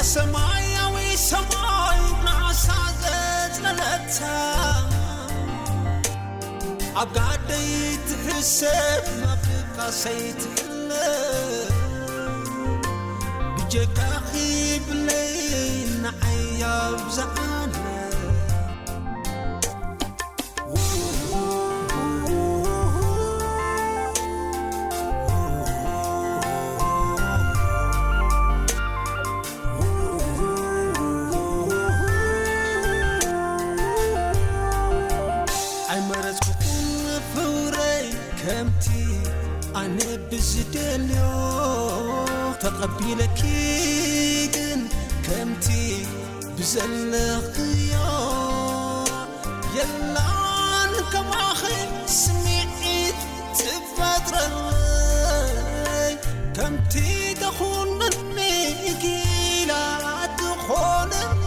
ሰማያዊ ሰማይ ንዓሳ ዘጽለለታ፣ ኣብ ጋደይ ትሕሰብ፣ ኣብ ድቃሰይ ትሕለ። ብጀካኺ ብለይ ንዓይ ኣብዝሓለ። ኣይመረጽኩኹን ፍቕረይ ከምቲ ኣነ ብዝደልዮ፣ ተቐቢለኪ ግን ከምቲ ብዘለኽዮ። የላን ከማኺ ስምዒት ትፈጥረለይ፣ ከምቲ ተኹንኒ ጊላ ትኾነለይ።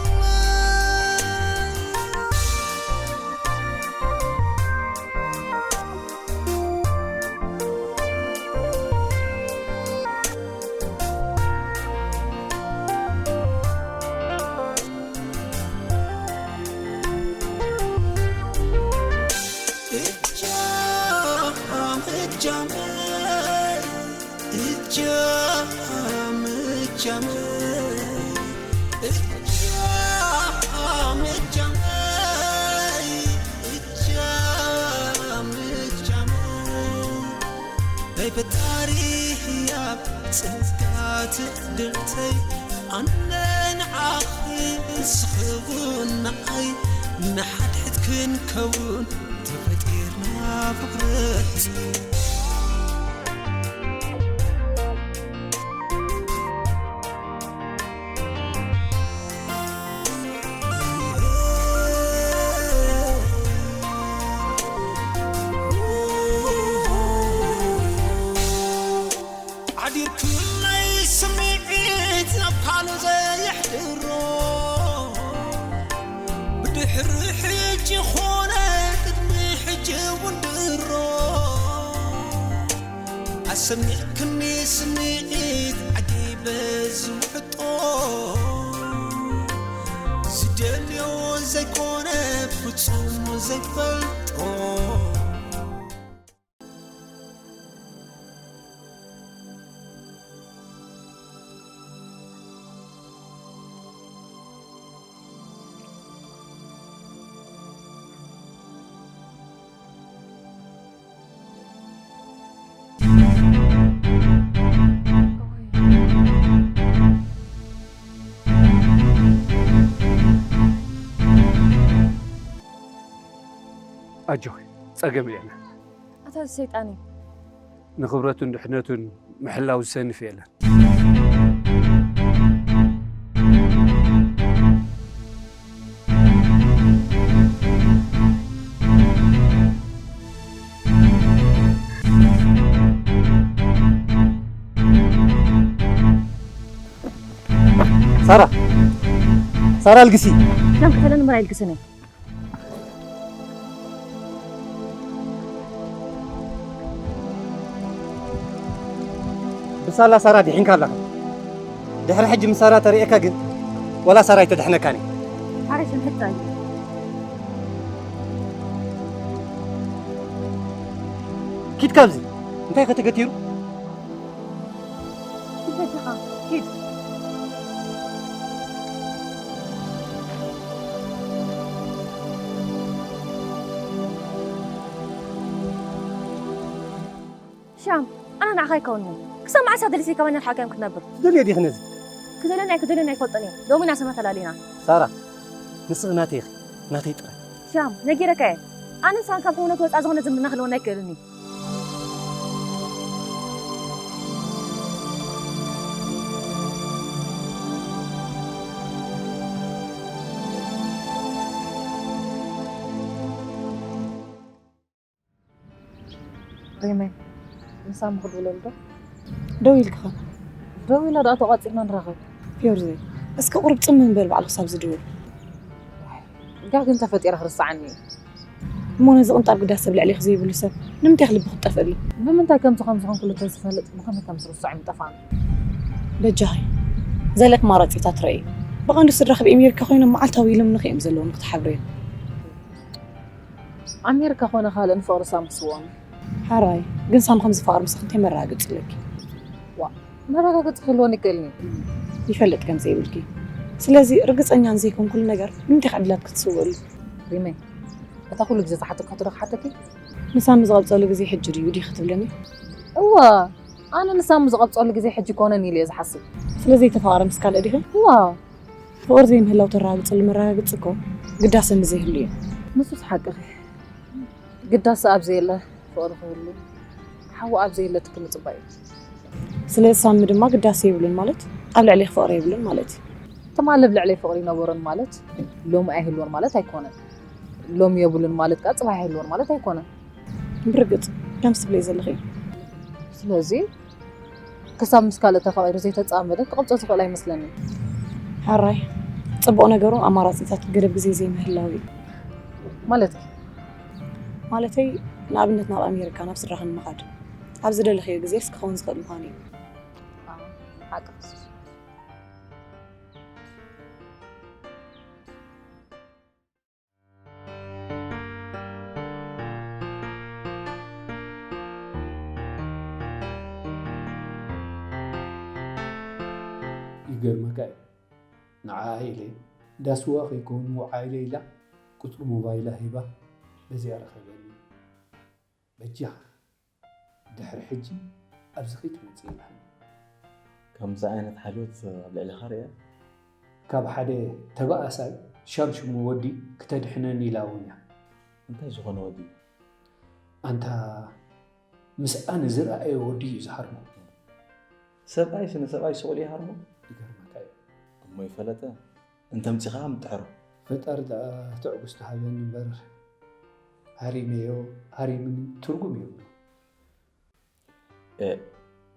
እጃም እጃመይ፣ እጃም እጃመይ፣ እጃም እጃመይ፣ እጃም እጃመይ። ናይ ፈጣሪ ህያብ ጸጋ ትዕድልተይ፣ ኣነ ንዓኺ ንስኺ እውን ንዓይ፣ ንሓድሕድ ክንከውን ተፈጢርና ፍቕረይ። ሓዲርኩለይ ስምዒት ናብ ካልእ ዘየሕድሮ፣ ብድሕሪ ሕጂ ኾነ ቅድሚ ሕጂ እውን ድሮ፣ ኣሰሚዕክኒ ስምዒት ዓጊበ ዝውሕጦ፣ ዝደልዮ ዘይኮነ ፍጹም ዘይፈልጦ። ኣጆኺ፣ ጸገም የለን። ኣታ እዚ ሰይጣን እዩ። ንኽብረቱን ድሕነቱን ምሕላው ዝሰንፍ የለን። ሳራ፣ ሳራ ኣልግሲ። ከም ከተለን እምበር ኣይልግስን እየ። ብሳላ ሳራ ድሒንካ ኣለኻ። ድሕሪ ሕጂ ምስ ሳራ ተርእየካ ግን፣ ወላ ሳራ ኣይተድሕነካን እያ። ኣረ፣ ሽም ሕጻ እዩ። ኪድ ካብዚ። እንታይ ከተገቲሩ? ኪድ በጃኻ፣ ኪድ። ሻም፣ ኣነ ንዓኻ ኣይከውንን። ክሳብ መዓስ እያ ደሊሰይ ከማን ኣርሓቃዮም ክትነብር? ትደልዮ ዲኺ ነዚ? ክደልዮን ኣይክደልዮን ኣይፈልጦን እየ። ሎሚ ኢና ሰብና ተላሊና። ሳራ፣ ንስኺ ናተይ ኢኺ፣ ናተይ ጥራይ። ሻም፣ ነጊረካ እየ። ኣነ ንስኻን ካብ ሕውነት ወጻኢ ዝኾነ ዝምድና ክህልወና ኣይክእልን እዩ። ሪመይ፣ ምሳም ክድውለሉ ዶ? ደው ኢልኪ ኸ? ደው ኢላ ደኣ ተቋጺርና ንራኸብ። ፊዮርዘይ፣ እስከ ቁሩብ ጽምም በል ባዕሉ ክሳብ ዝድውል። ጋር ግን ተፈጢረ ክርስዓኒ እዩ። እሞ ነዚ ቅንጣብ ግዳ ሰብ ልዕሌኺ ዘይብሉ ሰብ ንምንታይ ልቢ ክትጠፍእሉ? ብምንታይ ከምዚ ከም ዝኾንኩሉ ተዝፈልጥ ብኸመይ ከም ዝርስዖ ምጠፋእኒ። በጃኺ፣ ዘለኪ ኣማራጺታት ርኣይ። ብቐንዱ ስድራኺ ኣብ ኣሜሪካ ኮይኖም መዓልታዊ ይልምኑኺ እዮም ዘለዉ ንክትሓብርዮም። ኣሜሪካ ኮነ ካልእ ንፍቕሪ ሳም ክስወኑ። ሓራይ ግን ሳም ከም ዝፈቕር ምሳኺ እንታይ መረጋገጺ ኣለኪ? መረጋገጺ ክህልወኒ ይክእልኒ። ይፈልጥ ከም ዘይብልኪ። ስለዚ ርግጸኛ ንዘይኮንኩሉ ነገር ንምንታይ ኢኺ ዕድላት ክትስውእሉ? ሪመይ እታ ኩሉ ግዜ ዝሓተካቶ ዶ ክሓተኪ? ንሳሚ ዝቐብጸሉ ግዜ ሕጂ ድዩ ዲኺ ትብለኒ? እወ ኣነ ንሳሚ ዝቐብጸሉ ግዜ ሕጂ ኮነን ኢለ እየ ዝሓስብ። ስለ ዘይተፋቐረ ምስ ካልእ ዲኺ? እወ ፍቕሪ ዘይምህላው ተረጋግጸሉ መረጋገጺ እኮ ግዳሰ ምስ ዘይህሉ እዩ። ንሱስ ሓቅኺ። ግዳሰ ኣብ ዘየለ ፍቕሪ ክህሉ ሓዊ ኣብ ዘየለ ትኪ ምጽባይ እዩ። ስለዚ ሳሚ ድማ ግዳሰ የብሉን ማለት ኣብ ልዕሌኺ ፍቕሪ የብሉን ማለት እዩ። ትማሊ ኣብ ልዕለይ ፍቕሪ ይነበሮን ማለት ሎሚ ኣይህልዎን ማለት ኣይኮነን። ሎሚ የብሉን ማለት ከዓ ጽባሕ ኣይህልዎን ማለት ኣይኮነን። ብርግጽ ከምዚ ትብለዮ ዘለኺ እዩ። ስለዚ ክሳብ ምስ ካልእ ተፋቒሩ ዘይተጻመደ ክቕብጾ ዝኽእል ኣይመስለንን። ሓራይ ጽቡቕ ነገሩ ኣማራጺታት ገደብ ግዜ ዘይምህላው እዩ። ማለት ማለተይ ንኣብነት ናብ ኣሜሪካ ናብ ስድራኺ ንምኻድ ኣብ ዝደለኽዮ ግዜስ ክኸውን ዝኽእል ምዃኑ እዩ። ሓቂ ይገርመካ እዩ ንዓኣ ኢለ ዳስዋ ከይከውን መውዓኢለ ኢላ ቁፅሪ ሞባይላ ሂባ በዚኣ ረኸበኒ በጃኻ ድሕሪ ሕጂ ኣብዚ ከይትመፅእ ኢላኒ። ከምዚ ዓይነት ሓልዮት ኣብ ልዕሊኻ ርእያ? ካብ ሓደ ተባኣሳይ ሻምሽሙ ወዲ ክተድሕነኒ ኢላ እውን እያ። እንታይ ዝኾነ ወዲ? ኣንታ ምስኣ ንዝረኣየ ወዲ እዩ ዝሃርሞ። ሰብኣይስ ንሰብኣይ ስቕ ኢሉ ይሃርሞ? ይገርመካ እዩ። እሞ ይፈለጠ እንተምፂኻ ምጥሕሮ። ፈጣሪ ደኣ ትዕጉስ ትሃበኒ እምበር ሃሪመዮ ሃሪምኒ ትርጉም የብሉ።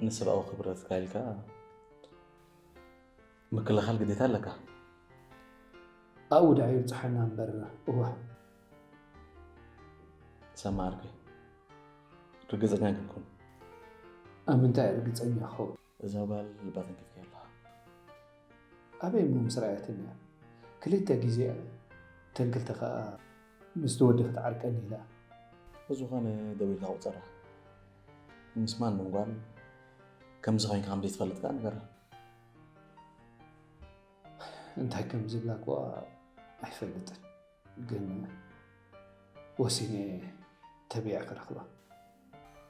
ንሰብኣዊ ክብረትካ ኢልካ ምክልኻል ግዴታ ኣለካ። ኣብኡ ደኣ ይብፅሓና እምበር እዋ። ሰማ ዓርከይ ርግፀኛ ክንኩን። ኣብ ምንታይ ርግፀኛ ክኸውን? እዛ ጓል ልባ ተንኪፍካያ ኣለኻ። ኣበይ እሞ ምስ ረኣየትኒ እያ? ክልተ ግዜ እያ። እተን ክልተ ኸኣ ምስቲ ወዲ ክትዓርቀኒ ኢላ። ብዝኾነ ደዊልካ ቁፀራ። ምስ ማንም ጓል ከምዚ ኮይንካ ከም ዘይትፈልጥ ከኣ ንገራ። እንታይ ከም ዝብላ እኳ ኣይፈልጥን፣ ግን ወሲነ ተቢዐ ክረኽባ።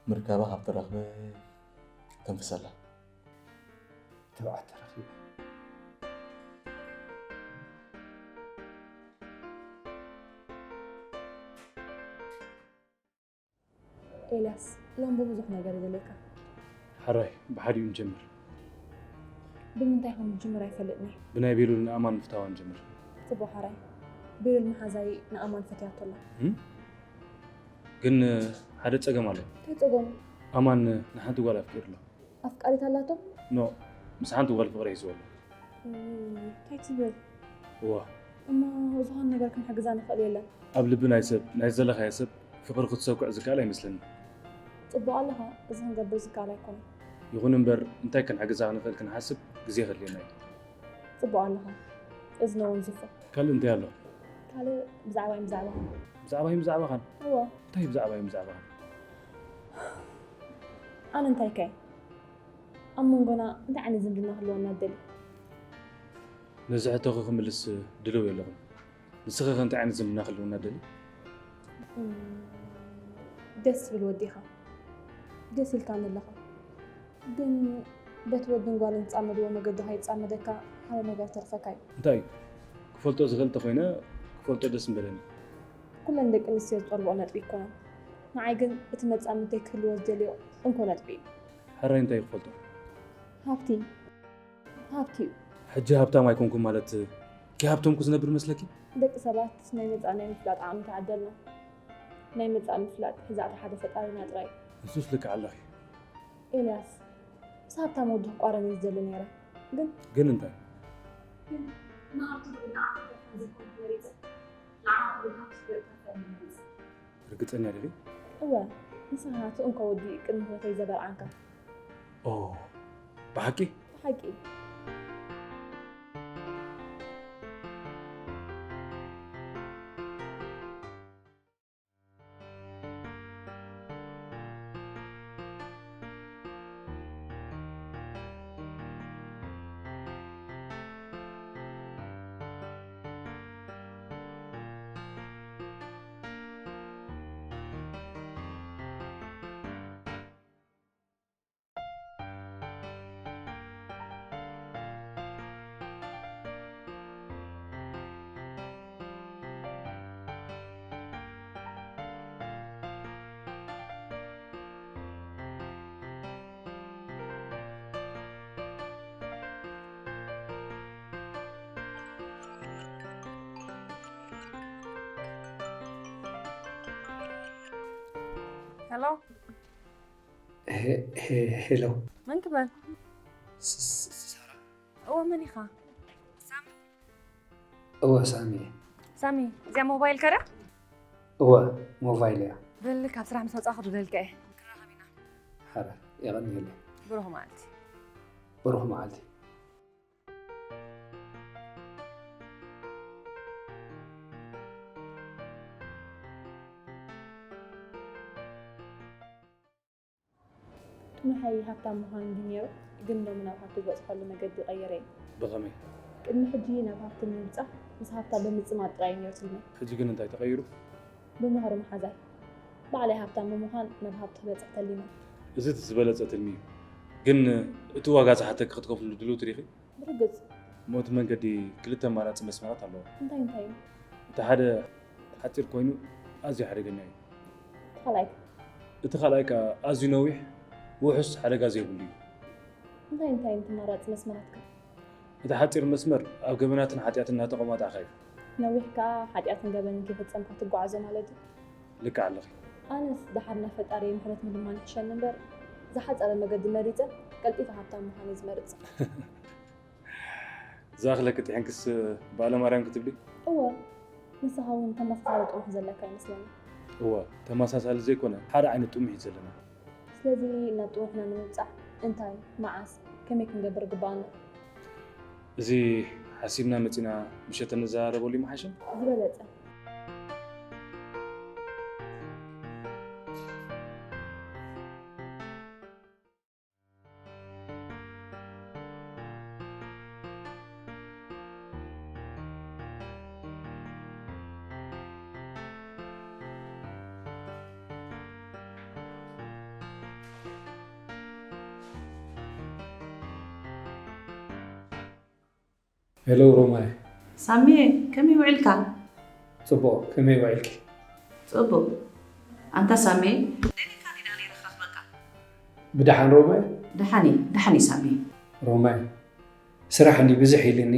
ምርካባ ካብ ትረኽበ ተንፍሰላ። ትብዓት ተረኺበ። ኤልያስ፣ ሎም ብብዙሕ ነገር ይደልየካ። ሕራይ ብሓዲኡ ንጀምር። ብምንታይ ከም ዝጅምር ኣይፈልጥን እየ። ብናይ ቤሉል ንኣማን ምፍታዋ ንጀምር። ጽቡቕ ሕራይ። ቤሉል መሓዛይ ንኣማን ፈትያቶ ኣላ። እም? ግን ሓደ ጸገም ኣሎ። እንታይ ጸገሙ? ኣማን ንሓንቲ ጓል ኣፍቂሩ ኣሎ። ኣፍቃሪት ኣላቶ? ኖ፣ ምስ ሓንቲ ጓል ፍቕሪ ሒዝዎ ኣሎ። እንታይ ትብል? እዋ። እሞ ዝኾነ ነገር ክንሕግዛ ንኽእል የለን። ኣብ ልቢ ናይ ሰብ ናይ ዝደለኻዮ ሰብ ፍቕሪ ክትሰኩዕ ዝከኣል ኣይመስለንን። ጽቡቕ ኣለኻ፣ እዚ ክንገብር ዝከኣል ኣይኮነን። ይኹን እምበር እንታይ ክንሕግዛ ክንኽእል ክንሓስብ ግዜ ከድልየና እዩ። ጽቡቕ ኣለኻ፣ እዚ ነወንዝፎ። ካልእ እንታይ ኣሎ? ካልእ ብዛዕባይን ብዛዕባኻን። ብዛዕባይን ብዛዕባኻን? እወ። እንታይ ብዛዕባይን ብዛዕባኻን? ኣነ እንታይ ከ ኣብ መንጎና እንታይ ዓይነት ዝምድና ክህልወና ትደሊ? ነዚ ሕቶኺ ክምልስ ድልው የለኹን። ንስኺ ከ እንታይ ዓይነት ዝምድና ክህልወና ትደሊ? እም፣ ደስ ትብል ወዲ ኢኻ። ደስ ኢልካኒ ኣለኻ። ግን በቲ ወድን ጓልን ትጻመድዎ መገዲ ከይጻመደካ ሓደ ነገር ተርፈካ እዩ። እንታይ እዩ? ክፈልጦ ዝኽእል እንተኾይነ ክፈልጦ ደስ ምበለኒ። ኩለን ደቂ ኣንስትዮ ዝጠልብኦ ነጥቢ ኣይኮነን። ንዓይ ግን እቲ መጻምድተይ ክህልዎ ዝደልዮ እንኮ ነጥቢ እዩ። ሕራይ እንታይ እዩ ክፈልጦ? ሃብቲ። ሃብቲ እዩ። ሕጂ ሃብታም ኣይኮንኩን ማለት ከይሃብተምኩ ዝነብር መስለኪ? ደቂ ሰባት ናይ መጻኢ ናይ ምፍላጥ ዓቕሚ ተዓደልና። ናይ መጻኢ ምፍላጥ ሕዛእቲ ሓደ ፈጣሪና ጥራይ እዩ። ንሱስ ልክዕ ኣለኺ። ኤልያስ፣ ምስ ሃብታም ወዲ ክቋረን እየ ዝደሊ ነይረ። ግን ግን እንታይ? ግን ንሃብቲ ግን ንዓኻ ዘይኮንኩ መሪጸ። ንዓኻ ግን ሃብቲ ክትፈልጥ መሪጸ። ርግጸኛ ዲኺ? እወ፣ ንስኻ እቲ እንኮ ወዲ ቅድሚ ህይወተይ ዘበርዓንካ። ኦ፣ ብሓቂ? ብሓቂ። ሄሎ። ሄ- ሄ- ሄሎ። መን ክበል? ስ- ስ- ሳራ። እወ፣ መን ኢኻ? ሳሚ። እወ፣ ሳሚ እየ። ሳሚ፣ እዚኣ ሞባይል ከዳ? እወ፣ ሞባይል እያ። በል፣ ካብ ስራሕ ምስ ወጻኹ ክድውለልካ እየ። ክንራኸብ ኢና። ሓራ፣ የቐንየለይ። ብሩኽ መዓልቲ። ብሩኽ መዓልቲ። ጥሙሐይ ሃብታም ምዃን እንድዩ ነይሩ፣ ግን ሎሚ ናብ ሃብቲ ዝበጽሐሉ መገዲ ቀየረ እዩ። ብኸመይ? ቅድሚ ሕጂ ናብ ሃብቲ ንምብጻሕ ምስ ሃብታ ብምጽማድ ጥራይ እዩ ነይሩ ትልመይ። ሕጂ ግን እንታይ ተቐይሩ? ብምህሪ መሓዛይ ባዕለይ ሃብታም ብምዃን ናብ ሃብቲ ክበጽሕ ተሊመ። እዚ እቲ ዝበለጸ ትልሚ እዩ። ግን እቲ ዋጋ ዝሓተኪ ክትከፍሉ ድልውቲ ዲኺ? ብርግጽ። እሞ እቲ መንገዲ ክልተ ኣማራጺ መስመራት ኣለዎ። እንታይ እንታይ እዩ? እቲ ሓደ ሓጺር ኮይኑ ኣዝዩ ሓደገኛ እዩ። እቲ ካልኣይ ከ? እቲ ካልኣይ ከኣ ኣዝዩ ነዊሕ፣ ውሑስ ሓደጋ ዘይብሉ እዩ። እንታይ እንታይ እዮም ተመራጺ መስመራት ከ? እቲ ሓጺር መስመር ኣብ ገበናትን ሓጢኣትን እናተቖማጣዕካ እዩ። ነዊሕ ከኣ ሓጢኣትን ገበንን ከይፈጸምካ ትጓዓዞ ማለት ድዩ? ልክዕ ኣለኺ። ኣነስ ደሓር ናብ ፈጣሪየይ ምሕረት ምልማን ይሕሸኒ እምበር ዝሓጸረ መገዲ መሪጸ ቀልጢፈ ሃብታም ምዃን እየ ዝመርጽ። ዝኣኽለኪ ጥሒንክስ በዓለ ማርያም ክትብሊ? እወ፣ ንስኻ እውን ተመሳሳሊ ጥሙሕ ዘለካ ይመስለኒ። እወ፣ ተመሳሳሊ ዘይኮነ ሓደ ዓይነት ጥሙሕ እዩ ዘለና። ስለዚ ናብ ጥሙሕና ንምብጻሕ እንታይ፣ መዓስ፣ ከመይ ክንገብር ይግብኣና? እዚ ሓሲብና መጺና ምሸት እንዘራረበሉ ይመሓሸን? ዝበለጸ። ሄሎ ሮማይ። ሳሚየ፣ ከመይ ውዒልካ? ጽቡቕ፣ ከመይ ውዒልኪ? ጽቡቕ። ኣንታ ሳሚየ፣ ደሊካ ዲና ነይረኻ ክበቃ። ብደሓን ሮማይ? ደሓን እየ፣ ደሓን እየ ሳሚየ። ሮማይ፣ ስራሕ እንዲ ብዝሕ ኢልኒ፣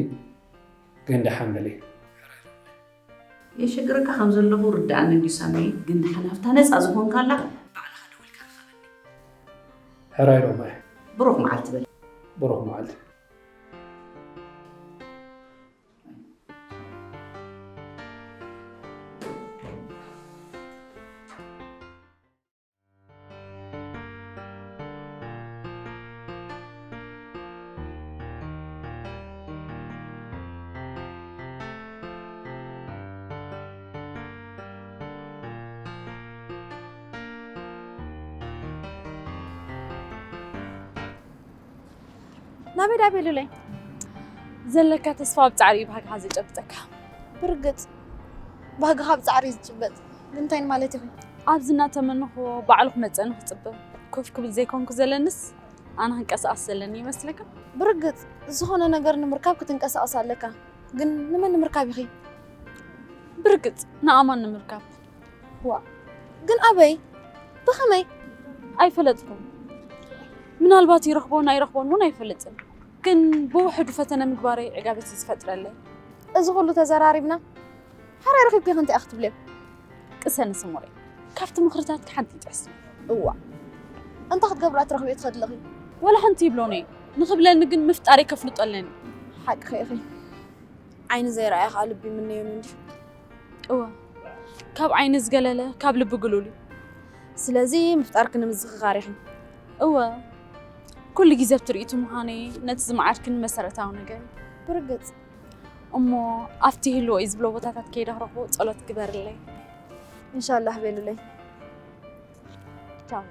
ግን ደሓን በሊ። የሸግረካ ከም ዘለኹ ርድኣኒ እንድዩ ሳሚየ፣ ግን ደሓን ኣብታ ነጻ ዝኾንካላ ባዕልኻ ደዊልካ ርኸበኒ። ሕራይ ሮማይ። ብሩኽ መዓልቲ በል። ብሩኽ መዓልቲ። ናበይ ደኣ ቤሉለይ? ዘለካ ተስፋ ኣብ ጻዕሪ እዩ ባህግኻ ዘጨብጠካ። ብርግጽ ባህግኻ ኣብ ጻዕሪ እዩ ዝጭበጥ። ግን እንታይ ማለት ኢኺ? ኣብዚ እናተመነኽዎ ባዕሉ ክመጸኒ ክጽበ ኮፍ ክብል ዘይኮንኩ ዘለንስ ኣነ ክንቀሳቐስ ዘለኒ ይመስለካ? ብርግጽ ዝኾነ ነገር ንምርካብ ክትንቀሳቐስ ኣለካ። ግን ንመን ንምርካብ ኢኺ? ብርግጽ ንኣማን ንምርካብ። ዋእ! ግን ኣበይ? ብኸመይ? ኣይፈለጥኩን። ምናልባት ይረኽቦን ኣይረኽቦን እውን ኣይፈልጥን። ግን ብውሕዱ ፈተነ ምግባረይ ዕጋበት እዩ ዝፈጥረለይ። እዚ ኩሉ ተዘራሪብና ሕራይ ረኺብኪ ክንቲኣ ክትብልዮ? ቅሰኒ ስሙረይ፣ ካብቲ ምኽርታትኪ ሓንቲ ይጥዕስኒ። እዋእ! እንታይ ክትገብራ ትረኽብዮ ትኸዲ ኣለኺ? ወላ ሓንቲ ይብሎን እየ። ንኽብለኒ ግን ምፍጣረይ ከፍልጦ ኣለኒ። ሓቅኺ ኢኺ። ዓይኒ ዘይረኣየ ከዓ ልቢ ይምነዮን እንድዩ። እወ፣ ካብ ዓይኒ ዝገለለ ካብ ልቢ ግሉል እዩ። ስለዚ ምፍጣርኪ ንምዝኽኻር ኢኺ። እወ፣ ኩሉ ግዜ ኣብ ትርኢቱ ምዃነይ ነቲ ዝመዓድክኒ መሰረታዊ ነገር እዩ። ብርግጽ። እሞ ኣብቲ ይህልዎ እዩ ዝብሎ ቦታታት ከይደ ክረኽቦ ጸሎት ግበርለይ። ኢንሻላህ ቤሉለይ። ቻው።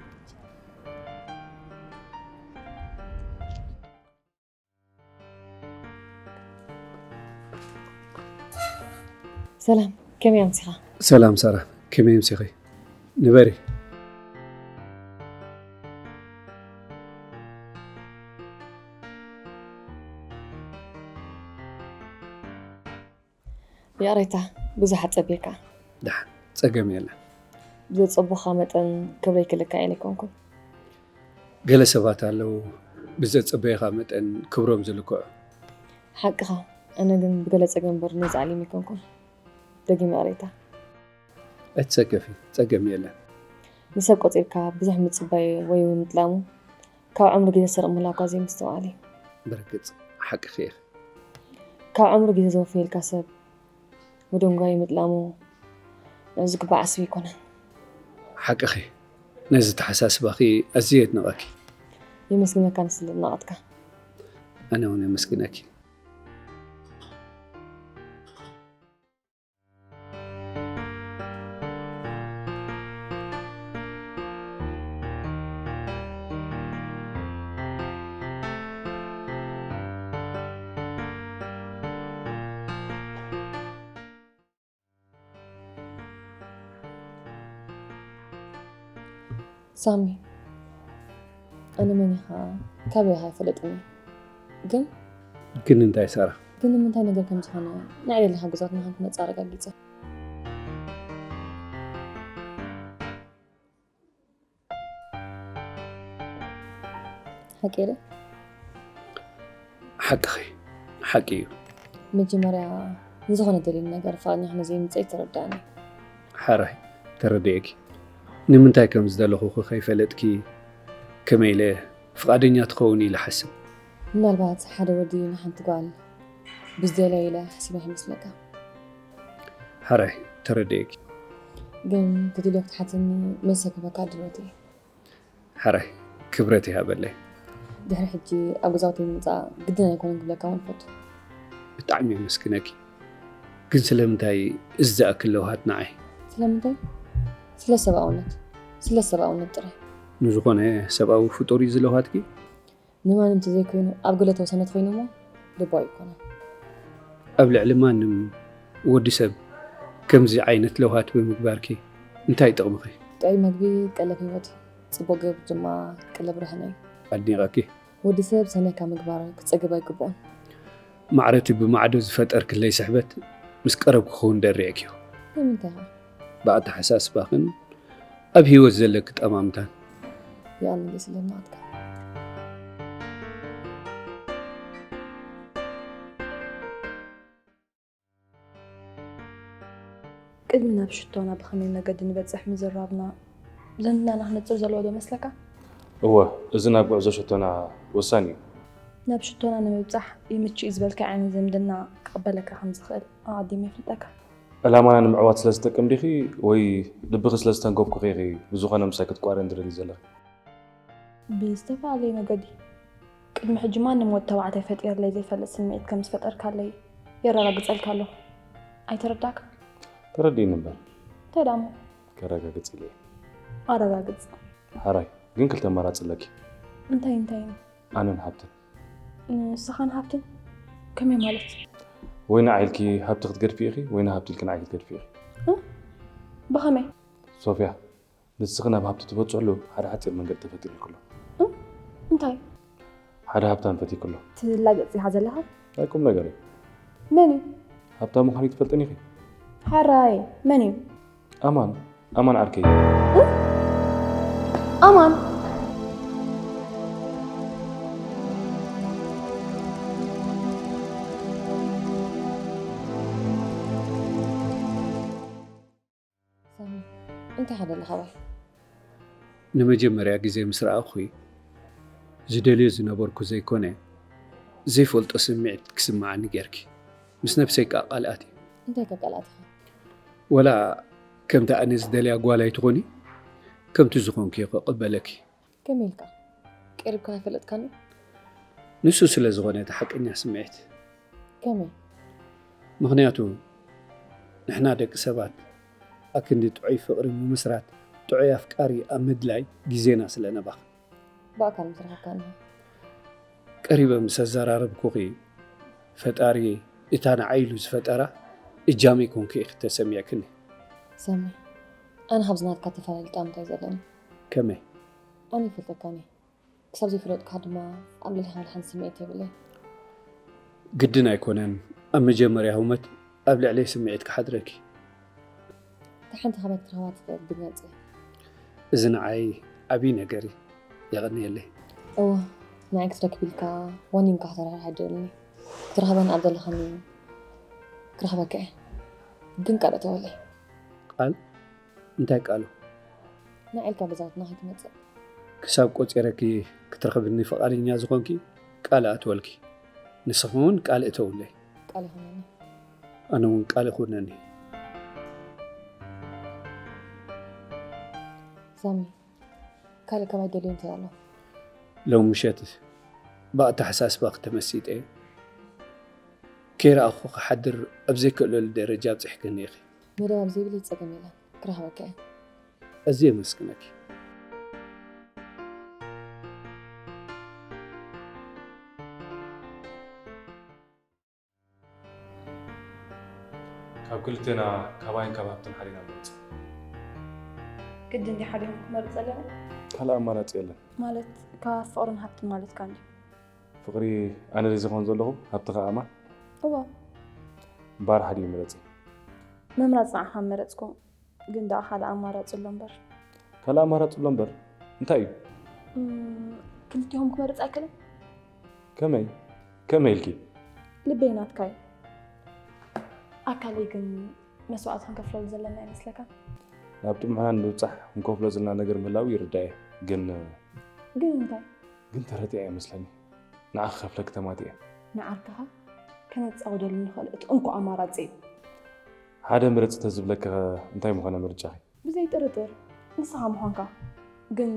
ሰላም፣ ከመይ ኣምሲኻ? ሰላም ሳራ፣ ከመይ ኣምሲኺ? ንበሪ። ይቕሬታ፣ ብዙሕ ኣጸብየካ። ደሓን፣ ጸገም የለን። ብዘጸቡኻ መጠን ክብረይ ክልካዕ ኢለ ኣይኮንኩን። ገለ ሰባት ኣለዉ ብዘጸበየኻ መጠን ክብሮም ዝልክዑ። ሓቅኻ፣ ኣነ ግን ብገለ ጸገም እምበር ነዚ ዓሊም ኣይኮንኩን። ደጊመ ይቕሬታ። ኣይትሰከፊ፣ ጸገም የለን። ንሰብ ቆጺርካ ብዙሕ ምጽባይ ወይ እውን ምጥላሙ ካብ ዕምሩ ግዜ ዝሰርቕ ምህላው እኳ ዘይምስትውዓል እዩ። ብርግጽ ሓቅኺ ኢኺ። ካብ ዕምሩ ግዜ ዘወፈየልካ ሰብ ምድንጓዩ ምጥላሙ ዝግባእ ዓስቢ ኣይኮነን። ሓቅኺ። ነዚ ተሓሳስባኺ ኣዝየ የድንቐኪ። የመስግነካ ንስለ ኣድናቖትካ። ኣነ እውን የመስግነኪ። ሳሚ፣ ኣነ መን ኢኻ ካበይ ኢኻ ኣይፈለጥን እየ። ግን ግን እንታይ ሳራ? ግን ንምንታይ ነገር ከም ዝኾነ ንዓይ ደሊኻ ገዛትና ከም ትመጽእ ኣረጋጊጸ። ሓቂ ኢለ? ሓቅኺ፣ ሓቂ እዩ። መጀመርያ ንዝኾነ ደልዩ ነገር ፍቓድኛ ኾነ ዘይምጽእ ተረዳእኒ። ሓራይ፣ ተረዲኤኪ። ንምንታይ ከም ዝደለኹኺ ከይፈለጥኪ ከመይ ኢለ ፍቓደኛ ትኸውን ኢለ ሓስብ። ምናልባት ሓደ ወዲ ንሓንቲ ጓል ብዝደለየ ኢለ ሓሲበ ይመስለካ። ሓራይ፣ ተረዲኤኪ። ግን ተደልዮ ክትሓተኒ መልሲ ክህበካ ድልወት እየ። ሓራይ፣ ክብረት ይሃበለይ። ድሕሪ ሕጂ ኣብ ገዛውተይ ምምጻእ ግድን ኣይኮነን ክብለካ እውን እፈቱ። ብጣዕሚ የመስግነኪ። ግን ስለምንታይ እዚ ዝኣክል ለውሃት ንዓይ? ስለምንታይ? ስለ ሰብኣውነት። ስለ ሰብኣውነት ጥራይ። ንዝኾነ ሰብኣዊ ፍጡር እዩ ዝለውሃትኪ? ንማንም ተዘይኮይኑ ኣብ ገለ ተወሰነ ተኾይኑ እሞ ልቡ ኣይኮነን። ኣብ ልዕሊ ማንም ወዲ ሰብ ከምዚ ዓይነት ለውሃት ብምግባርኪ እንታይ ጥቕምኺ? ጥዑይ መግቢ ቀለብ ህይወት እዩ። ጽቡቕ ግብሪ ድማ ቀለብ ርህነ እዩ። ኣድኒቐኪ። ወዲ ሰብ ሰናይካ ምግባር ክጸግብ ኣይግብኦን። ማዕረቲ ብማዕዶ ዝፈጠርክለይ ስሕበት ምስ ቀረብኩ ክውን ደሪዕክዮ። ንምንታይ ኸ? ብኣተሓሳስባኽን ኣብ ህይወት ዘለኪ ጠማምታን። የቐንየለይ ስለ ናትካ። ቅድሚ ናብ ሽቶና ብኸመይ መገዲ ንበጽሕ ምዝራብና፣ ዝምድናና ክንጽር ዘለዎ ዶ መስለካ? እወ፣ እዚ ናብ ጉዕዞ ሽቶና ወሳኒ እዩ። ናብ ሽቶና ንምብጻሕ ይምችእ እዩ ዝበልካዮ ዓይነት ዝምድና ክቕበለካ ከም ዝኽእል ኣቐዲመ ይፍልጠካ። ዕላማና ንምዕዋት ስለ ዝጠቅም ዲኺ ወይ ልብኺ ስለ ዝተንከፍኩኺ ኢኺ ብዝኾነ ምሳይ ክትቋረን ትደልዪ ዘለኺ? ብዝተፈላለየ መገዲ። ቅድሚ ሕጂ ማንም ወዲ ተባዕታይ ፈጢርለይ ዘይፈልጥ ስምዒት ከም ዝፈጠርካለይ የረጋግጸልካ ኣለኹ። ኣይተረዳእካ? ተረዲእኒ እምበር። እንታይ ደኣ እሞ? ከረጋግጽ ኢለ እየ። ኣረጋግጽ። ሓራይ፣ ግን ክልተ ኣማራጺ ኣለኪ። እንታይ እንታይ? ኣነን ሃብትን። ንስኻን ሃብትን? ከመይ ማለት? ወይ ንዓይ ኢልኪ ሃብቲ ክትገድፊ ኢኺ፣ ወይ ንሃብቲ ኢልኪ ንዓይ ክትገድፊ ኢኺ። እ? ብኸመይ? ሶፍያ፣ ንስኺ ናብ ሃብቲ ትበጽሕሉ ሓደ ሓጺር መንገዲ ተፈጢሩልኪ ኣሎ። እ? እንታይ? ሓደ ሃብታም ፈቲኪ ኣሎ። ትላገጽ ኢኻ ዘለኻ? ናይ ቁም ነገር እዩ። መን እዩ? ሃብታም ምዃኑ ትፈልጥን ኢኺ። ሓራይ፣ መን እዩ? ኣማን፣ ኣማን ዓርከይ። እ? ኣማን? ሳሚ፣ እንታይ ኢኻ ደለኻ ባይ? ንመጀመርያ ግዜ ምስ ረኣኹ ዝደልዮ ዝነበርኩ ዘይኮነ፣ ዘይፈልጦ ስምዒት ክስምዓኒ ጌርኪ። ምስ ነብሰይ ከኣ ቃል ኣትየ። እንታይ ከ ቃል ኣቲኻ? ወላ ከምቲ ኣነ ዝደልያ ጓል ኣይትኾኒ፣ ከምቲ ዝኾንኪ ክቕበለኪ። ከመይ ኢልካ? ቀሪብካ ኣይፈለጥካኒ? ንሱ ስለ ዝኾነ እቲ ሓቀኛ ስምዒት። ከመይ? ምኽንያቱ ንሕና ደቂ ሰባት ኣክንዲ ጥዑይ ፍቕሪ ምምስራት፣ ጥዑይ ኣፍቃሪ ኣብ ምድላይ ግዜና ስለ ነባኽን። ብኣካል ምስ ረኸብካኒ? ቀሪበ ምስ ኣዘራረብኩኺ፣ ፈጣሪ እታ ንዓይ ኢሉ ዝፈጠራ እጃመይ ኮንኪ ኢኺ ተሰሚዕክኒ። ሳሚ፣ ኣነ ካብዚ ናትካ ተፈላለየ ጣምታይ ዘለኒ። ከመይ? ኣነ ይፈልጠካኒ። ክሳብ ዘይፈለጥኩኻ ድማ ኣብ ልዕሊኻ ወላ ሓንቲ ስምዒት የብለይ። ግድን ኣይኮነን ኣብ መጀመርያ ህውመት ኣብ ልዕለይ ስምዒት ክሓድረኪ። እታ ሓንቲ ካባይ ክትረኽባ ትኽእል ብግልጺ። እዚ ንዓይ ዓብዪ ነገር እዩ። የቐንየለይ። እወ፣ ንዓይ ክትረክብ ኢልካ ዋኒንካ ከተራርሕ ኣይደልን እየ። ክትረኽበኒ ኣብ ዘለኻኒ ክረኽበካ እየ። ግን ቃል እተወለይ። ቃል? እንታይ ቃሉ? ንዓይ ኢልካ ገዛውትና ከይትመጽእ። ክሳብ ቆጺረኪ ክትረኽብኒ ፍቓደኛ ዝኾንኪ ቃል እኣትወልኪ። ንስኺ እውን ቃል እተውለይ። ቃል ይኹነኒ። ኣነ እውን ቃል ይኹነኒ። ሳሚ፣ ካልእ ከማይ ደልዩ እንታይ ኣሎ? ሎም ምሸት ብኣተሓሳስባኺ ተመሲጠ ከይረኣኹ ክሓድር ኣብ ዘይክእለሉ ደረጃ ኣብጺሕክኒ ኢኺ። መደብ ኣብ ዘይብለይ ጸገም የለን፣ ክረኽበካ እየ። ኣዝየ የመስግነኪ። ካብ ክልቴና ካባይን ካብ ሃብትን ሓዲና ንመርጽ። ግድን ድዩ ሓዲኹም ክትመርጽ ዘለና? ካልእ ኣማራጺ የለን። ማለት ካብ ፍቕርን ሃብትን ማለትካ እንድዩ? ፍቕሪ ኣነ ድየ ዝኾን ዘለኹ፣ ሃብቲ ኸኣ ኣማን? እወ። እምበኣር ሓዲኡ ምረጺ። ምምራጽ ንዓኻ መረጽኩ፣ ግን ደኣ ካልእ ኣማራጺ ኣሎ እምበር። ካልእ ኣማራጺ ኣሎ እምበር እንታይ እዩ? እም፣ ክልቲኦም ክመርጽ ኣይክእልን? ከመይ? ከመይ ኢልኪ? ልበይ ናትካ እዩ። ኣካለይ ግን መስዋእቲ ክንከፍለሉ ዘለና ይመስለካ? ናብ ጥሙሕና ንምብጻሕ ክንከፍሎ ዘለና ነገር ምህላው ይርዳእ እየ፣ ግን ግን እንታይ? ግን ተረዲኣ እየ መስለኒ። ንዓኺ ክኸፍለኪ ተማቲኤ። ንዓርክኻ ከነጻውደሉ ንኽእል እቲ እንኮ ኣማራጺ እዩ። ሓደ ምረጺ ተዝብለኪ ኸ እንታይ ምኾነ ምርጫኺ? ብዘይ ጥርጥር ንስኻ ምዃንካ፣ ግን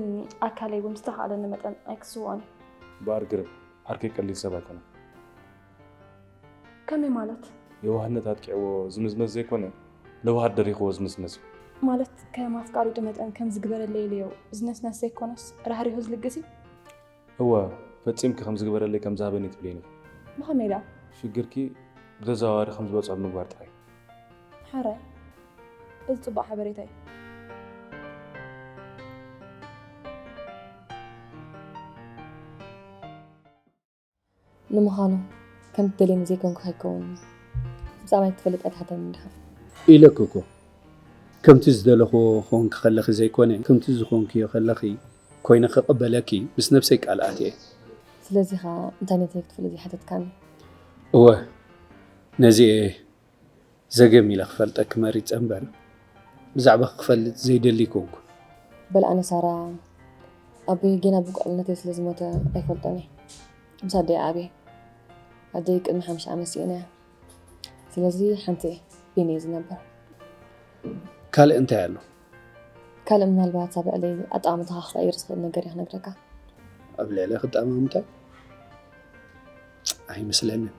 ኣካለይ እውን ዝተኻእለኒ መጠን ኣይክስውኦን እየ። እምበኣር ግርም፣ ዓርከይ ቀሊል ሰብ ኣይኮነን። ከመይ ማለት? የዋህነት ኣጥቂዕዎ ዝምዝመዝ ዘይኮነ፣ ለውሃት ደሪኽዎ ዝንስነስ እዩ። ማለት ከም ኣፍቃሪቱ መጠን ከም ዝግበረለይ ኢለዮ ዝነስነስ ዘይኮነስ ራህሪሁ ዝልግስ እዩ? እወ፣ ፈጺምኪ ከም ዝግበረለይ ከም ዝሃበኒ ትብልኒ። ብኸመይ ደኣ? ሽግርኪ ብተዘዋዋሪ ከም ዝበጽሖ ምግባር ጥራይ። ሓራይ፣ እዚ ጽቡቕ ሓበሬታ እዩ። ንምዃኑ ከም ትደልየኒ ዘይኮንኩ ከይከውን ብዛዕባይ ክትፈልጥ ኣይትሓተኒ ዲኻ? ኢለኪ እኮ፣ ከምቲ ዝደለኽዎ ክኾንኪ ከለኺ ዘይኮነ፣ ከምቲ ዝኾንክዮ ከለኺ ኮይነ ክቕበለኪ ምስ ነብሰይ ቃል ኣትየ። ስለዚ ኸኣ እንታይ ነቲ ክትፈልጥ ዘይሓተትካኒ? እወ፣ ነዚ እየ ዘገም ኢለ ክፈልጠኪ መሪጸ እምበር፣ ብዛዕባኺ ክፈልጥ ዘይደሊ ኣይኮንኩን። በል ኣነ ሳራ፣ ኣቦይ ጌና ብቁልዕነተይ ስለ ዝሞተ ኣይፈልጦን እየ። ምስ ኣደይ ዓብየ። ኣደይ ቅድሚ ሓሙሽተ ዓመት ስኢናያ። ስለዚ ሓንቲ እየ፣ ቢኒ እየ ዝነብር። ካልእ እንታይ ኣሎ? ካልእ ምናልባት ኣብ ልዕለይ ኣጠማምታኻ ክቐይር ዝኽእል ነገር እየ ክነግረካ። ኣብ ልዕለይ ክጠማምታ? ኣይመስለንን።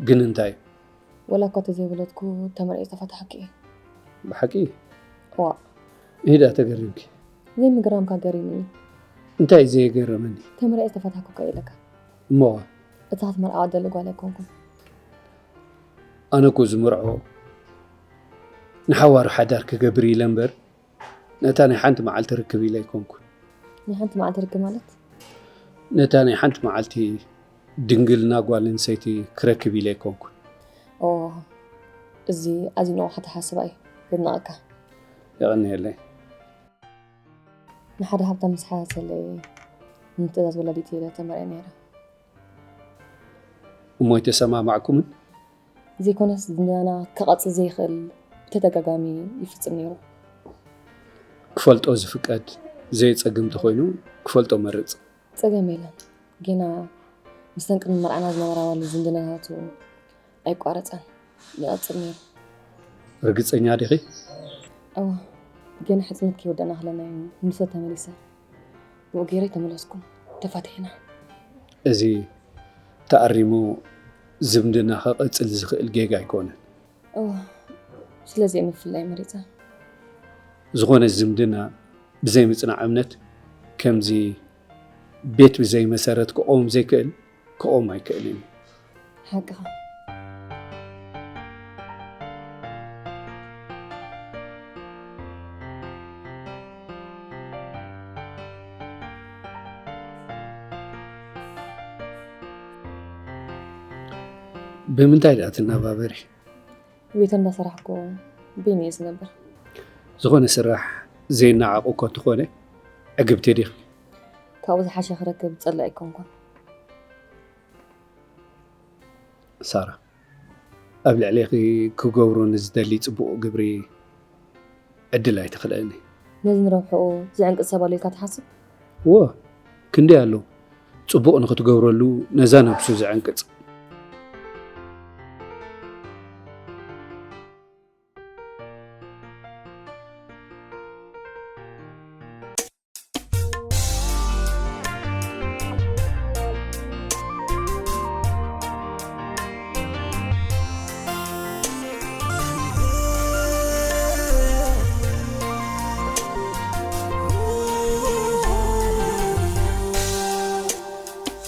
ግን እንታይ? ወላ እኳ ተዘይወለድኩ ተመርዕየ ዝተፋታሕኩ እየ። ብሓቂ? እዋእ። ኢዳ ተገሪምኪ። ዘይምግራምካ ገሪሙኒ። እንታይ ዘየገረመኒ? ተመርዕየ ዝተፋታሕኩ እኳ ኢለካ። እሞ? እታ ክትመርዓዋ ትደሊ ጓል ኣይኮንኩን። ኣነ እኮ ዝምርዖ ንሓዋሩ ሓዳር ክገብር ኢለ እምበር ነታ ናይ ሓንቲ መዓልቲ ርክብ ኢለ ኣይኮንኩን። ናይ ሓንቲ መዓልቲ ርክብ ማለት? ነታ ናይ ሓንቲ መዓልቲ ድንግልና ጓል ኣንስተይቲ ክረክብ ኢለ ኣይኮንኩን። ኦ፣ እዚ ኣዝዩ ንቑሕ ኣተሓሳስባ እዩ። የድንቐካ። የቐንየለይ። ንሓደ ሃብታም ምስ ሓተተለይ፣ ንትእዛዝ ወላዲተይ ኢለ ተመርዕየ ነይረ። እሞ ኣይተሰማማዕኩምን? ዘይኮነስ ዝምድናና ክቐጽል ዘይኽእል ብተደጋጋሚ ይፍጽም ነይሩ። ክፈልጦ ዝፍቀድ ዘየጸግም ተኾይኑ ክፈልጦ መርጽ። ጸገም የለን። ጌና ምስተን ቅድሚ መርዓና ዝነበራ ዋልድ ዝምድናታቱ ኣይቋረጸን። ይቐጽል ነይሩ። ርግጸኛ ዲኺ? እወ፣ ጌና ሕጽነት ከይወደእና ከለና እዩ ንሱ ተመሊሰ። ብኡ ገይረ ኣይተመለስኩን። ተፋቲሕና። እዚ ተኣሪሙ ዝምድና ክቕጽል ዝኽእል ጌጋ ኣይኮነን። እወ፣ ስለዚ እየ ምፍላይ መሪጸ። ዝኾነ ዝምድና ብዘይ ምጽናዕ እምነት ከምዚ ቤት ብዘይ መሰረት ክቐውም ዘይክእል ክቐውም ኣይክእልን እዩ። ሓቅኻ። ብምንታይ ደኣ ትነባበሪ? ቤት እንዳሰራሕኩ ቢኒ እየ ዝነብር። ዝኾነ ስራሕ ዘይነዓቑ እኮ እንተኾነ ዕግብቲ ዲኺ? ካብኡ ዝሓሸ ክረክብ ዝጸልእ ኣይኮንኩን። ሳራ፣ ኣብ ልዕሌኺ ክገብሮ ንዝደሊ ጽቡቕ ግብሪ ዕድል ኣይትኽልእኒ። ነዚ ንረብሕኡ ዝዕንቅጽ ሰብ ኣሎ ኢልካ ትሓስብ? እወ፣ ክንደይ ኣሎ። ጽቡቕ ንኽትገብረሉ ነዛ ነብሱ ዝዕንቅጽ።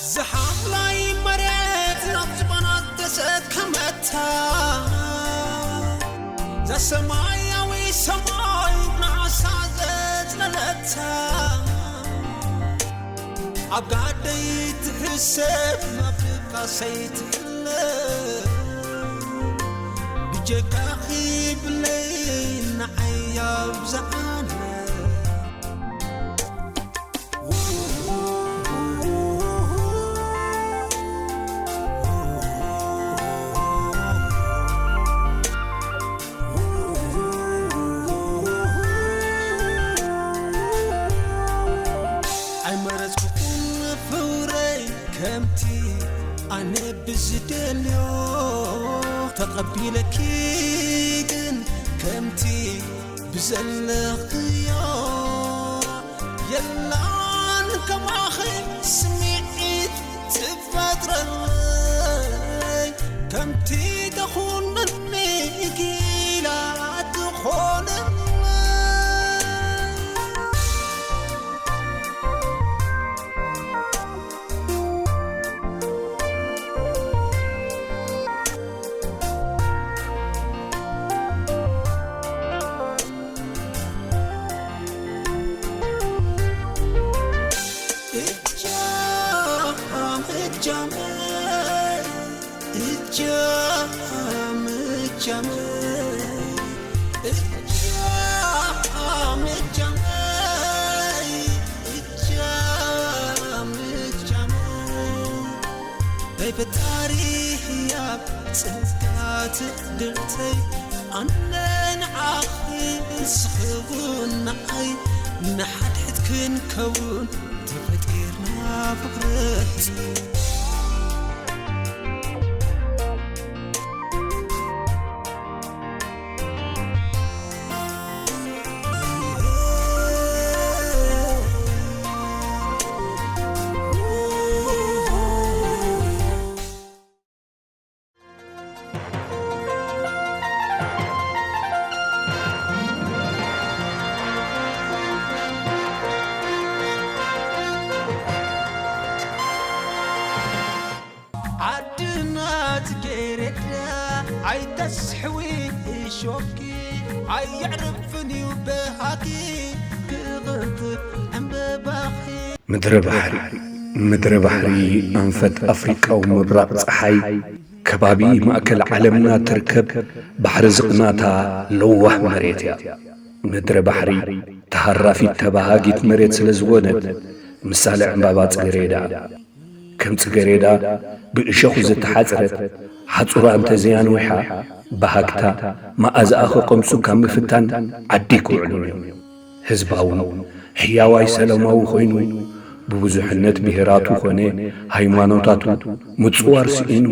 ዝሓምላይ መሬት ናብ ዝባና ተሰከመታ፣ ዘሰማያዊ ሰማይ ንዓሳ ዘጽለለታ፣ ኣብ ጋደይ ትሕሰብ፣ ኣብ ልብካ ሰይትሕለብ፣ ብጀካኺ ብለይ ንዓይ ኣብዝሓለ። ኣይመረጽኩኹን ፍቕረይ ከምቲ ኣነ ብዝደልዮ፣ ተቐቢለኪ ግን ከምቲ ብዘለኽዮ። የላን ከማኺ ስምዒት ትፈጥረለይ፣ ከምቲ ተኹነኒ ጊላ ትኾነለይ። ናይ ፈጣሪ ህያብ ጸጋ ትዕድልተይ፣ ኣነ ንዓኺ ንስኺ እውን ንዓይ፣ ንሓድሕድ ክንከውን ተፈጢርና ፍቕረት። ዓድና ጽጌረዳ ኣይተስሕዊ እሾኪ፣ ኣየዕርፍን እዩ በሃኪ ክቕንጥብ ዕምበባኺ። ምድረ ባሕሪ፣ ምድረ ባሕሪ ኣንፈት ኣፍሪቃዊ ምብራቕ ጸሓይ፣ ከባቢ ማእከል ዓለምና ትርከብ ባሕሪ ዝቕናታ ለዋህ መሬት እያ። ምድረ ባሕሪ ተሃራፊት ተባሃጊት መሬት ስለ ዝኾነት፣ ምሳሌ ዕምባባ ጽጌረዳ። ከም ጽጌረዳ ብእሾኹ ዝተሓጽረት፣ ሓጹራ እንተ ዘያንዊሓ፣ ብሃግታ መኣዛኣ ክቐምሱ ካብ ምፍታን ዓዲ ኣይክውዕሉን እዮም። ህዝባውን ሕያዋይ ሰላማዊ ኮይኑ፣ ብብዙሕነት ብሄራቱ ኾነ ሃይማኖታቱ ምጽዋር ስኢኑ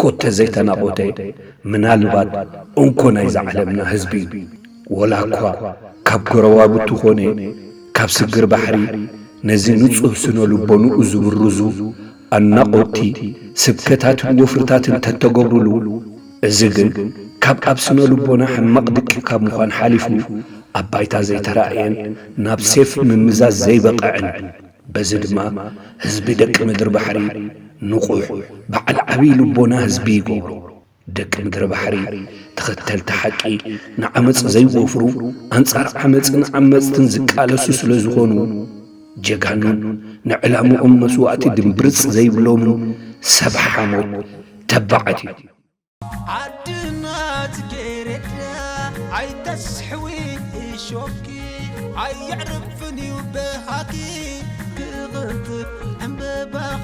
ኮተ ዘይተናቖተ፣ ምናልባት እንኮ ናይዛ ዓለምና ህዝቢ እዩ። ወላ እኳ ካብ ጎረባብቱ ኾነ ካብ ስግር ባሕሪ ነዚ ንጹህ ስነ ልቦንኡ ዝብርዙ ኣናቖትቲ ስብከታትን ወፍርታትን ተተገብሩሉ፣ እዚ ግን ካብ ኣብ ስነ ልቦና ሕማቕ ድቂ ካብ ምዃን ሓሊፉ ኣብ ባይታ ዘይተራእየን ናብ ሴፍ ምምዛዝ ዘይበቕዕን፣ በዚ ድማ ህዝቢ ደቂ ምድሪ ባሕሪ ንቑሕ በዓል ዓብዪ ልቦና ህዝቢ ይገብሮ። ደቂ ምድሪ ባሕሪ ተኸተልቲ ሓቂ ንዓመጽ ዘይወፍሩ፣ ኣንጻር ዓመጽን ዓመጽትን ዝቃለሱ ስለ ዝኾኑ፣ ጀጋኑን ንዕላምኦም መስዋእቲ ድምብርጽ ዘይብሎምን ሰብ ሓሞት ተባዓት እዮም። ዓድና ጽጌረዳ ኣይተስሕዊ እሾኪ፣ ኣየዕርፍን እዩ በሃኪ ክቕንጥብ ዕምበባኺ።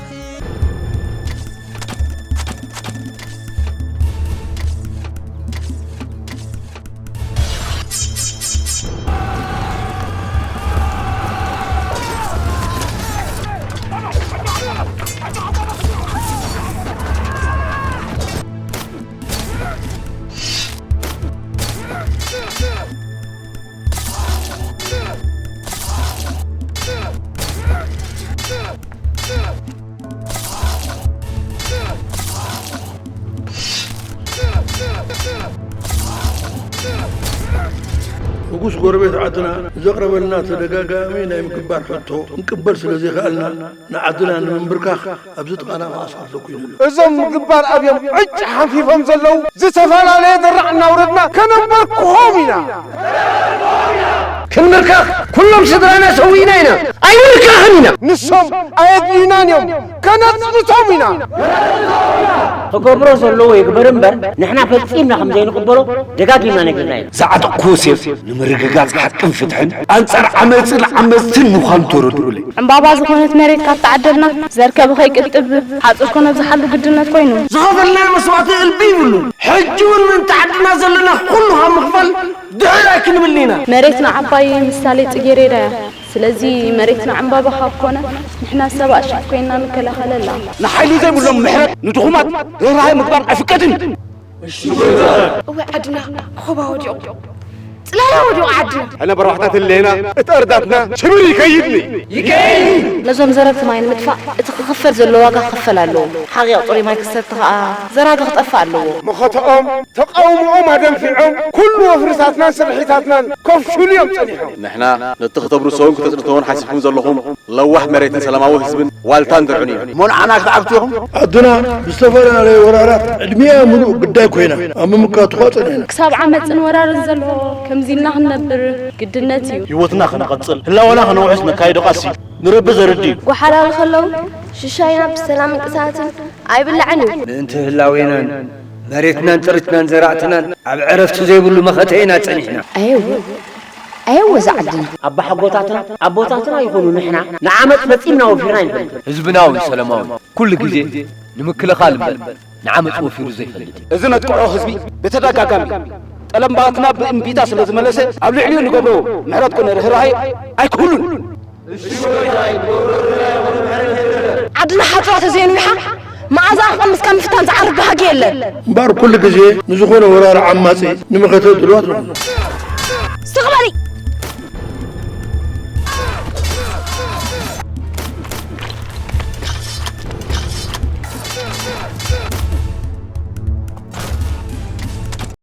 ንጉስ ጎረቤት ዓድና ዘቕረበልና ተደጋጋሚ ናይ ምግባር ሕቶ ክንቅበል ስለ ዘይከኣልና፣ ንዓድና ንምንብርካኽ ኣብዚ ጥቓና ማእሰርቲ ተኮይኑ ኣሎ። እዞም ምግባር ኣብዮም ዕጭ ሓንፊፎም ዘለዉ ዝተፈላለየ ደራዕ እናውረድና ከነንበርክኾም ኢና። ክንብርካኽ ኩሎም ስድራና ሰዊእና ኢና። ኣይንብርካኽን ኢና። ንሶም ኣየድልዩናን እዮም። ከነጽንቶም ኢና። ክገብሮ ዘለዎ ይግበር እምበር፣ ንሕና ፈጺምና ከም ዘይንቕበሎ ደጋጊምና ነጊርና ኢና። ዝዓጠቕክዎ ሴፍ ንምርግጋጽ ሓቅን ፍትሕን ኣንጻር ዓመጽን ዓመጽትን ምዃኑ ተረድኡለይ። ዕምባባ ዝኾነት መሬት ካብ ተዓደልና፣ ዘር ከብኸይ ቅጥብ፣ ሓጹር ከነብዝሓሉ ግድነት ኮይኑ። ዝኸፈልናዮ መስዋእቲ እልቢ ይብሉን። ሕጂ እውን ምእንቲ ዓድና ዘለና ኩሉ ካብ ምኽፋል ድሕር ኣይክንብልን ኢና። መሬትና ዓባይ ምሳሌ ጽጌሬዳ እያ። ስለዚ መሬትና ዕምባባ ካብ ኮነ፣ ንሕና ሰብ ኣሽፍ ኮይንና ንከላኸለላ። ንሓይሊ ዘይብሎም ምሕረት፣ ንድኹማት ርህራሄ ምግባር ኣይፍቀድን። እወ ዓድና፣ ኹባ ወዲቑ፣ ጽላለ ወዲቑ ዓድና። ሕነ በርባሕታት ህሌና፣ እቲ እርዳትና ሽብር ይከይድኒ። ነዞም ዘረግቲ ማይ ንምጥፋእ እቲ ክኽፈል ዘሎ ዋጋ ክኽፈል ኣለዎ። ሓቒቕ ጽሩይ ማይ ክሰቲ ከኣ ዘራጊ ክጠፍእ ኣለዎ። መኸተኦም፣ ተቓውሞኦም ኣደንፊዖም፣ ኩሉ ወፍርታትናን ስርሒታትናን ከፍሽሉ እዮም ጸኒሖም። ንሕና ነቲ ክተብርሶውን ክተጽንቶውን ሓሲብኩም ዘለኹም ለዋህ መሬትን ሰላማዊ ህዝብን ዋልታን ድርዑን እዩ። እሞ ንዓና ክትዓግቱ ኢኹም? ዓድና ብዝተፈላለየ ወራራት ዕድሚኣ ምሉእ ግዳይ ኮይና ኣብ ምምካቱ ኸኣ ጸኒሕና። ክሳብ ዓመጽን ወራርን ዘሎ ከምዚ ኢልና ክንነብር ግድነት እዩ። ህይወትና ከነቐጽል፣ ህላወና ከነውሕስ ነካይዶ ቃልሲ ንረቢ ዘርድእ እዩ። ጓሓላሉ ከለዉ ሽሻይና ብሰላም ምንቅስቓስን ኣይብላዕን እዩ። ምእንቲ ህላዌናን መሬትናን ጥሪትናን ዘራእትናን ኣብ ዕረፍቲ ዘይብሉ መኸተ ኢና ጸኒሕና። ኣየወ ኣየወ እዛ ዓድና። ኣባሓጎታትና ኣቦታትና ይኹኑ ንሕና ንዓመጽ ፈጺምና ወፊርና ኣይንፈልጥን። ህዝብና እውን ሰላማዊ ኩሉ ግዜ ንምክልኻል እምበር ንዓመጽ ወፊሩ ዘይፈልጥ። እዚ ነጥቅዖ ህዝቢ ብተደጋጋሚ ጠለባትና ብእምቢታ ስለ ዝመለሰ ኣብ ልዕሊኡ ንገብሮ ምሕረት ኮነ ርህራሄ ኣይክህሉን። ዓድና ሓጽባ ተዘይንዊሓ መኣዛኣ ክቐምስ ካብ ምፍታን ዝዓርፍ ባህጊ የለን። እምበኣር ኩሉ ግዜ ንዝኾነ ወራሪ ዓማጺ ንመኸተ ድልዋት ንኹን።